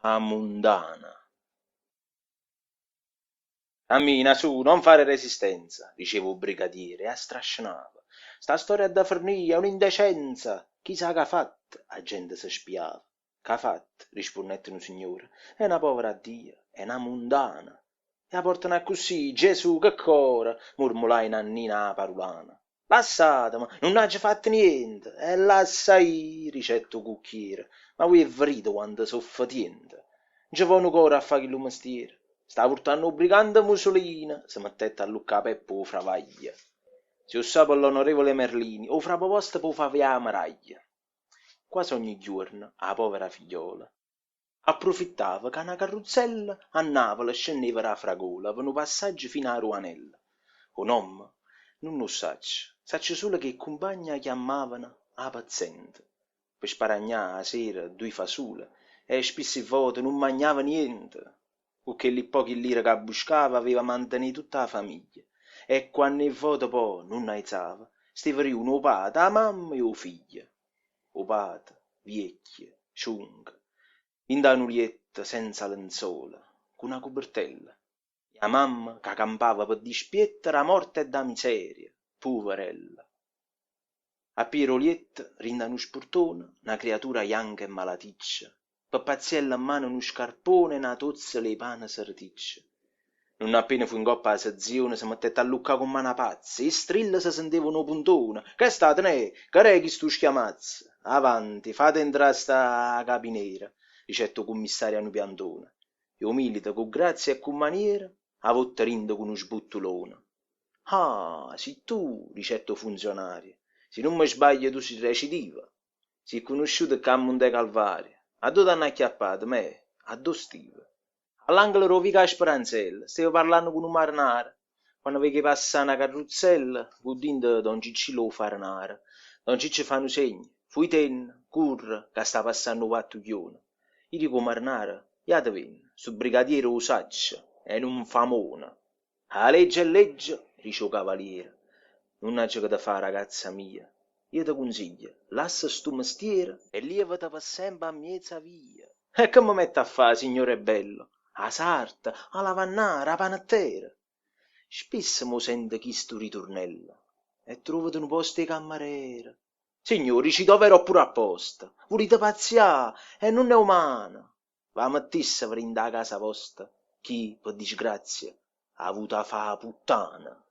'A mundana. Cammina, su, non fare resistenza, diceva 'o brigadiere e 'a strascenava. Sta storia ha da fernì, è un'indecenza! Chi sa ch'ha fatto? 'A gente se spiava. Ch'ha fatto? rispunnette nu signore. È na povera a Dio, è na mundana. E 'a portano accussì, Giesù, che core! murmulaje Nannina 'a parulana. Lassateme, nun aggio fatto niente! E lassa ì, dicette 'o cucchiere, ma vuje 'e vvedite quanto so' fetiente? Nce vo' nu core a fà chillu mestiere. Sta purtanno 'o brigante Musulino! se mettette alluccà Peppe 'o fravaglio. Si 'o ssape ll'onorevole Merlini, 'o frapo vosto p' 'o fa avià 'a meraglia. Quase ogni ghiuorno, 'a povera figliola. Apprufittava ca na carruzzella a Napule scenneva d' Afragola pe nu passaggio fino 'a Ruanella. 'O nomme? Nun 'o ssaccio. Saccio sulo che 'e cumpagne 'a chiammavano 'a pezzente. Pe sparagnà, 'a sera, duje fasule e, spisso 'e vote, nun magnava niente. Cu chelli pochi lire ca abbuscava aveva mantenè tutta 'a famiglia. E quanno 'e vote po' nun aizava, steva riuno 'o pate, 'a mamma e 'o figlio. 'O pate, viecchio, ciunco, dint' 'a nu lietto senza lenzola, cu na cupertella, e 'a mamma ca campava pe dispietto d' 'a morte e d' 'a miseria, puverella. A piede d' 'o lietto, dint' 'a nu spurtone, na criatura janca e malaticcia, pe pazziella 'mmano nu scarpone e na tozzola 'e pane serticcio. Nun appena fu 'ncopp' 'a sezione se mettette alluccà comm'a na pazza, 'e strille se sentevano 'o puntone, Ch'è stato, neh? Ched'è chistu schiamazzo? Avanti, fate entrà sta capinera, dicette 'o cummissario a nu piantone. E 'o milite, cu grazia e cu maniera, 'a votta dinto cu nu sbuttulone. Ah, si' tu, dicette 'o funzionario, si nun me sbaglio tu si' recidiva. Si' cunusciuto ccà a Muntecalvario. Addò t'hanno acchiappato, meh? Addò stive? All'angolo d' 'o vico 'A Speranzella, stevo parlanno cu nu marenaro, quanno veco 'e passà na carruzzella cu dinto don Ciccillo 'o farenaro. Don Ciccio fa nu segno, Fuitenne, curre, ca sta passanno 'o pattuglione. Io dico 'o marenaro, Jatevenne, stu brigadiere 'o saccio, è nu nfamone. 'A legge è legge, dice 'o cavaliere. Nun aggio che te fa, ragazza mia. Io te cunziglio, lassa stu mestiere e lievate pe sempe 'a miez' 'a via. E che me metto a fa, signore bello? 'A sarta, 'a lavannara, 'a panettera? Spisso m' 'o sento chistu riturnello. E truovate nu posto 'e cammarera. Signò, dicite overo oppure apposta? Vulite pazzià? E nun è umano! V'a mettisseve dint' 'a casa vosta chi, pe disgrazia, ha avuto 'a fà 'a puttana?